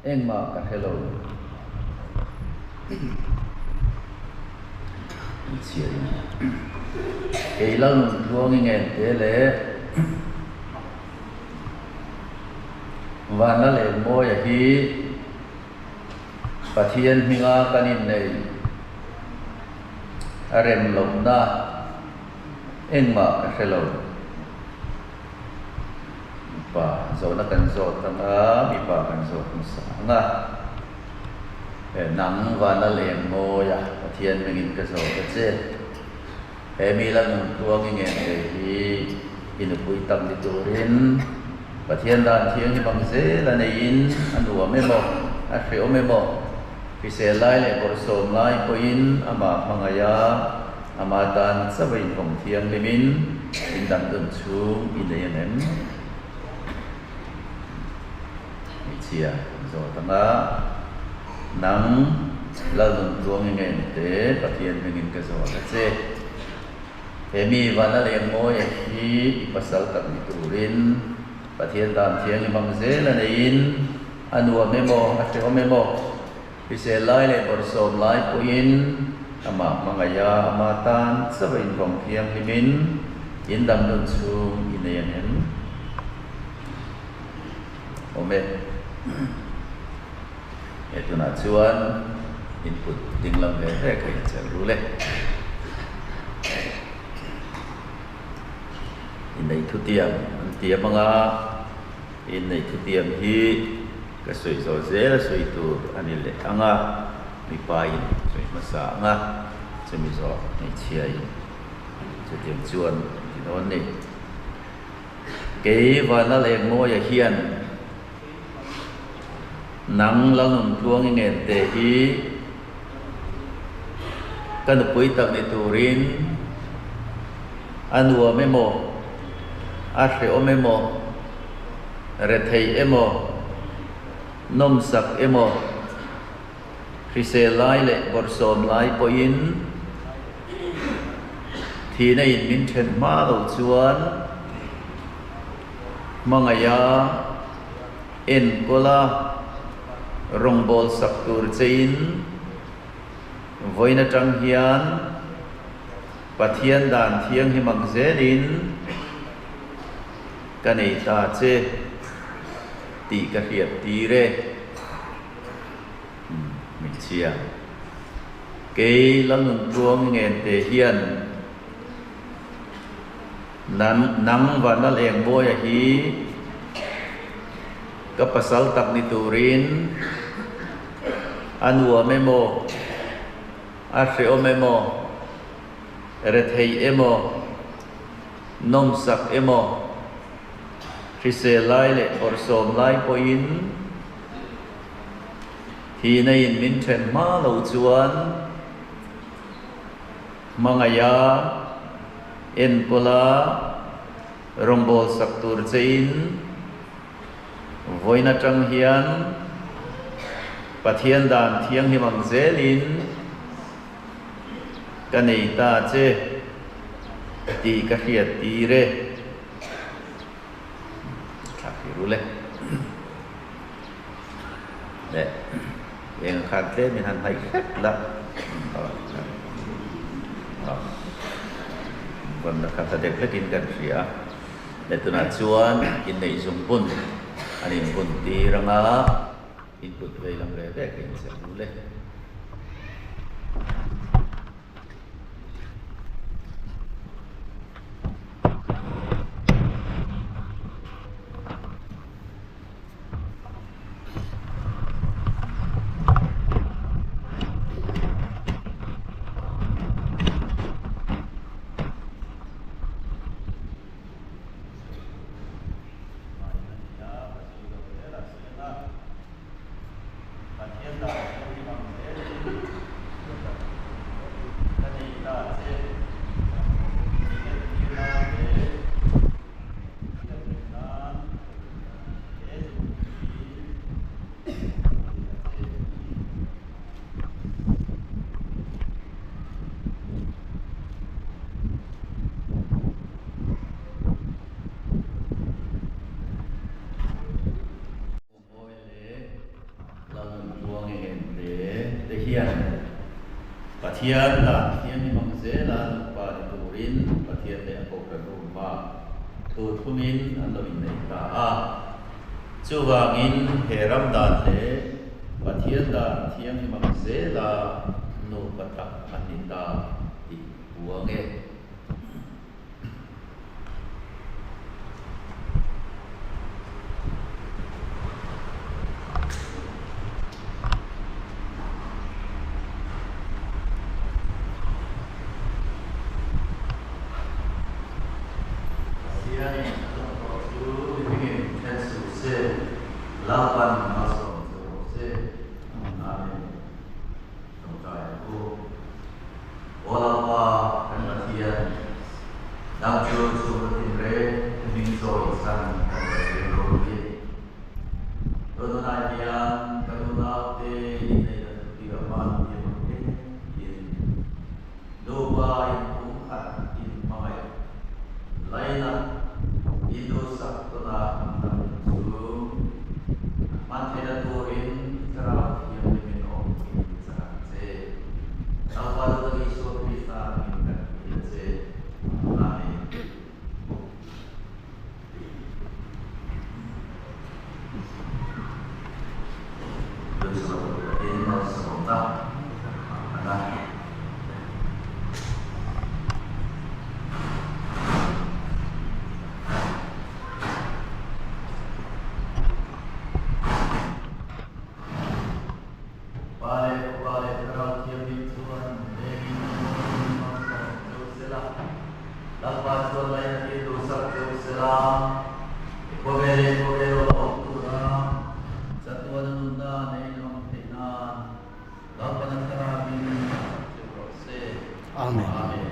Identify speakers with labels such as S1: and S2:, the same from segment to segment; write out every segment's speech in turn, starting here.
S1: engmah ka hre lo. Inchhiarin kei Lalnuntluangi ngente leh Vanlalengmawia hi Pathian hminga kan inneih a rem lohna engmah ka hre lo. Mipa zawhna kan zawt ang a, mipa kan zawt hmasa ang a. He nang vana leng mawi a, Pathian hmingin ka zawt a che. He mi la nun tuang i ngen thei hi i nupui tak ni turin Pathian dan thianghlim ang zel a neiin a nuam emaw, a hreawm emaw, hrisel lai leh bawrhsawm lai pawhin amah hmangaih a, Ama tan chauh a inhawng thianghlimin in dang dun chhung i nei ang em? Hmeichhia an zawt ang a, Nang Lalnuntluang i ngen te Pathian hmingin ka zawt a che. He mi vana leng mawi a hi i pasal tak ni turin Pathian dan thianghlim ang zel a neiin a nuam emaw a hrehawm emaw Hrisel lai leh bawrhsawm lai pawhin amah hmangaih a, ama tan chauh a invawng thianghlimin in dam nun chhung i nei ang em? Awm e. He tunah chuan in kut dinglam ve ve kha in chelh rul e. Inneih thutiam an tiam anga inneih thutiam hi Ka sawi zawh zel a sawi tur a ni leh ang a, mipa in sawi hmasa ang a, chumi zawh hmeichhia in chutiang chuan an ti dawn ni. Kei Vanlalengmawia hian nang Lalnuntluangi ngente hi ka nupui tak ni turin a nuam emaw, a hrehawm emaw, Retheih emaw, nawmsak emaw, hrisel lai leh bawrhsawm lai pawhin thihna in min then hma lo chuan hmangaiha enkawla rawngbawlsak tur chein vawiin atang hian Pathian dan thianghlim ang zelin Ka nei ta che tih ka hriat tir e. Umm, hmeichhia. Kei Lalnuntluangi ngente hian nan nang Vanlalengmawia hi ka pasal tak ni turin a nuam emaw, a hreawm emaw, rethei emaw, Nawmsak emaw, hrisel lai leh bawrhsawm lai pawhin thihna in min then hma lo chuan hmangaiha enkawla rawngbawlsak tur chein vawiin atang hian Pathian dan thianghlim ang zelin Ka nei ta che tih ka hriat tir e. Thlak hi rul e. Leh eng a khan tlem in han hnaih hlek la. Vawn na kha tha deuh hlekin kan hria a. Leh tunah chuan inneih zungbun an inbun tir anga input vei lam ve ve ka inchep rul e. Pathian dan thianghlim ang zel. Pathian dan thianghlim ang zela nupa ni turin Pathian leh a Kohhran room-a thu thlungin an lo inneih ta a. Chuvangin he ram dan leh Pathian dan thianghlim ang zela nupa tak an ni ta tih puang e. Pathianin a zawng tawh chu mihringin then suh se, Lalpan malsawm che rawh se. Amen. Tawngtai ang u. Aw Lalpa, kan Pathian, nang chu chhungkaw tinreng hming chawi chhan kan Pathian ropui. Tunhunah hian kan unaute inneihna thutiam an thiam ang em tiin nupa inpumkhat inhmangaih lainat induhsak tuna an dam chu hman theihna turin Thlarau Thianghlimin awmpuiin chak ang che. Lalpa Duhtak Isua Krista hmingin kan dil a che. Amen. Pa leh Fapa leh Thlarau Thianghlim chuan lengin malsawm cheu sela, Lalpa chuan lainatin duhsak cheu sela, i khawvel leh khawvel aw awm tura chatuana nunna nei lawm theih nan Lalpana Thlarauin duhsak cheu rawh se.
S2: Amen.
S1: Amen.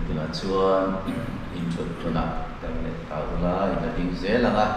S1: Tunah chuan inthut hunah kan leh ta ula in la ding zel ang a.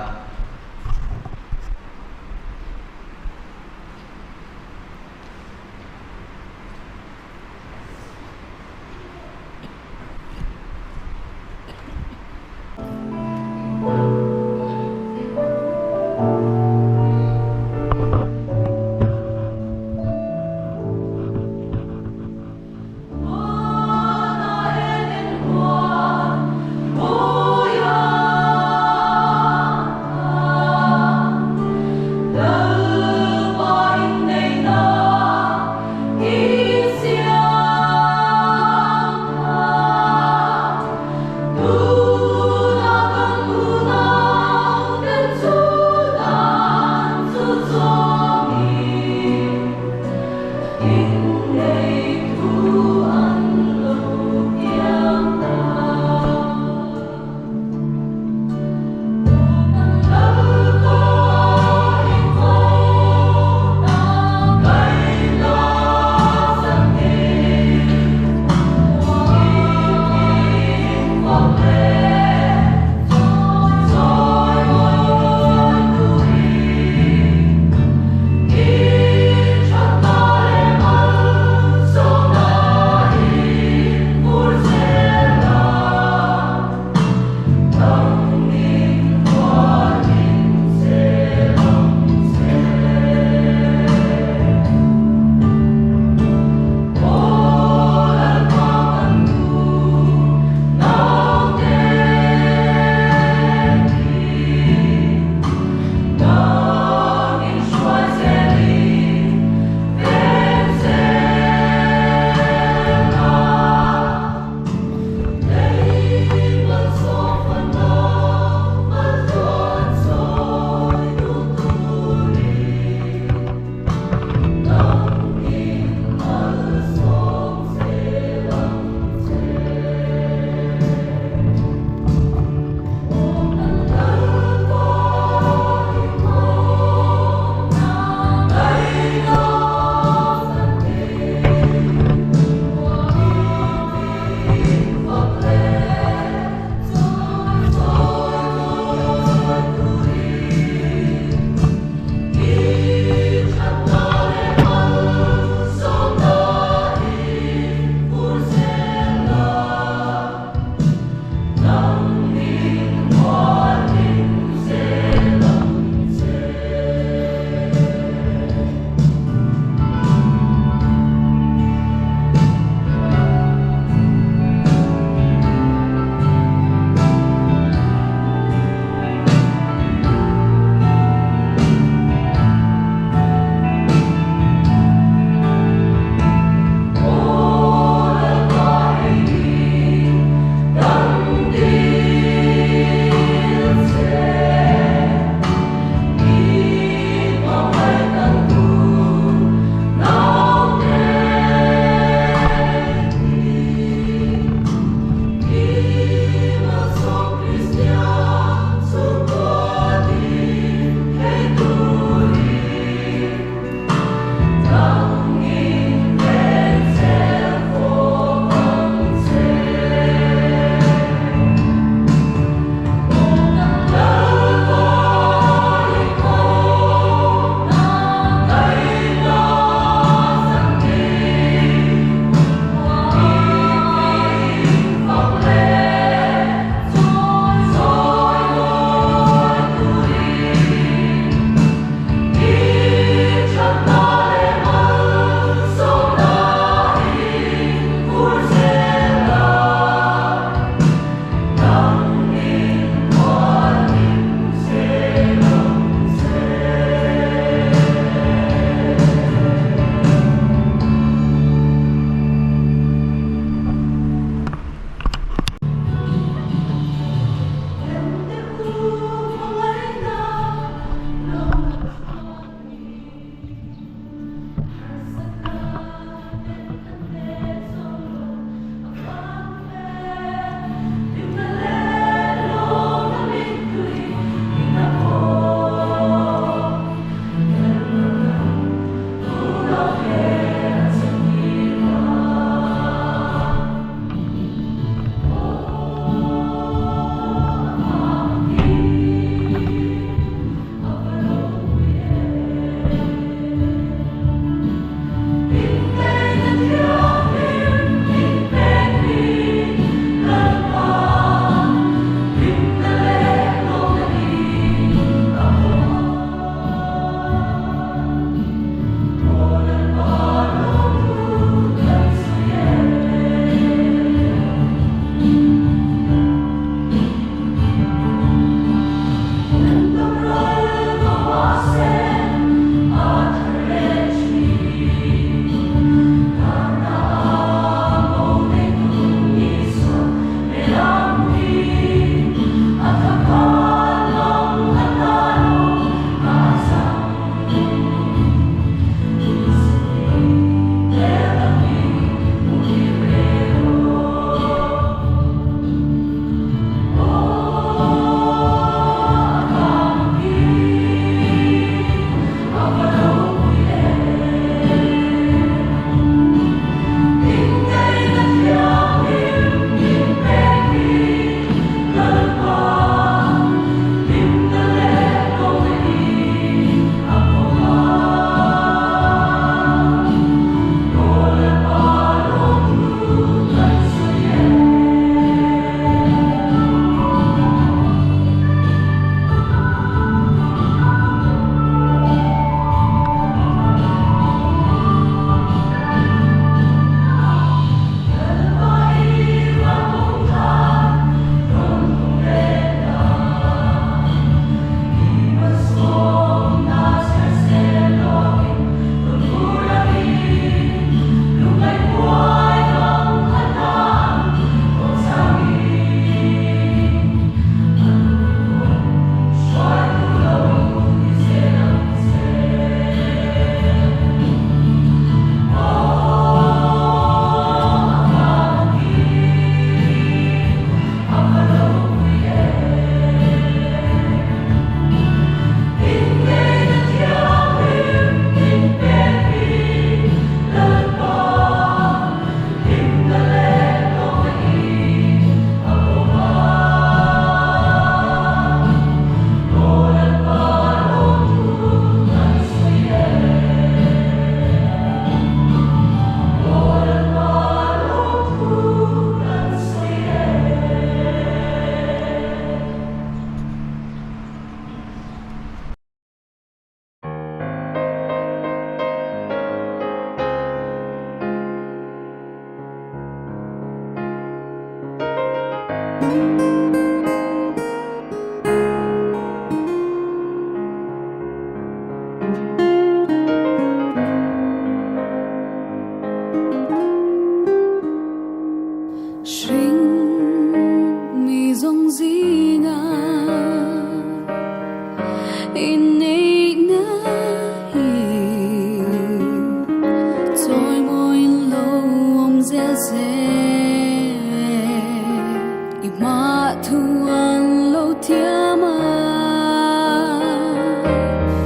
S2: thu an lo thiam a.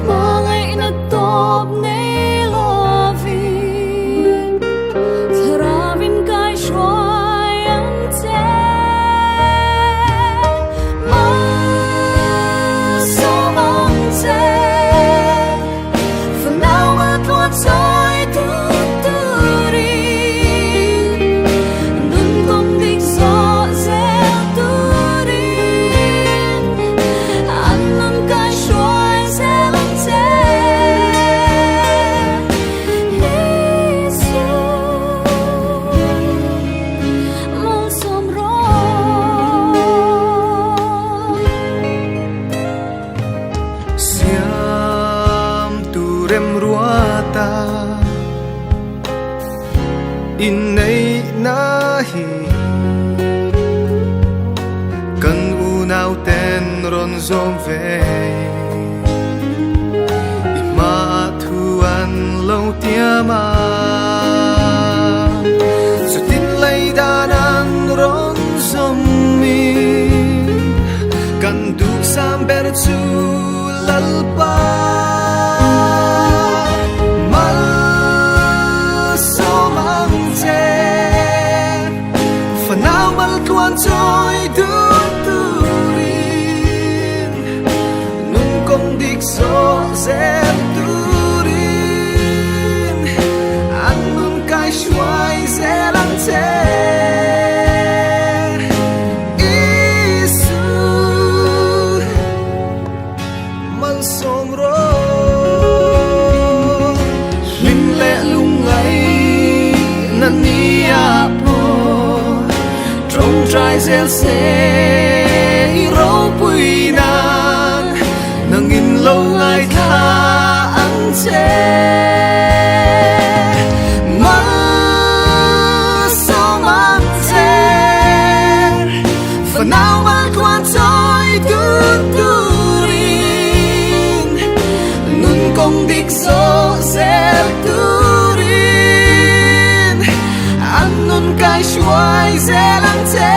S2: Hmangaihna tawp nei lovin Thlarauin kai hruai ang che. Malsawm ang che. Fanau a tluan chawi tut turin, nun kawng dik zawh zel turin, an nun kai hruai zel ang che. Isu, malsawm rawh.
S3: Siam tu remruata inneihna hi kan unau ten rawn zawm ve i hma thu an lo tiam a chutin lei dan an rawn zawm in kan duhsam ber chu Lalpa malsawm ang che. Fanau maltluan chawi dun turin, nun kawng dik zawh zel turin, an nun kai hruai zel ang che. Isu malsawm rawh. Hlim leh lungngai na nia pawh tawngtai zel se i ropui nan nangin lo ngaithla ang che. Malsawm ang che. Fanau maltluan chawi tut turin, nun kawng dik zawh zel turin, an nun kai hruai zel ang che.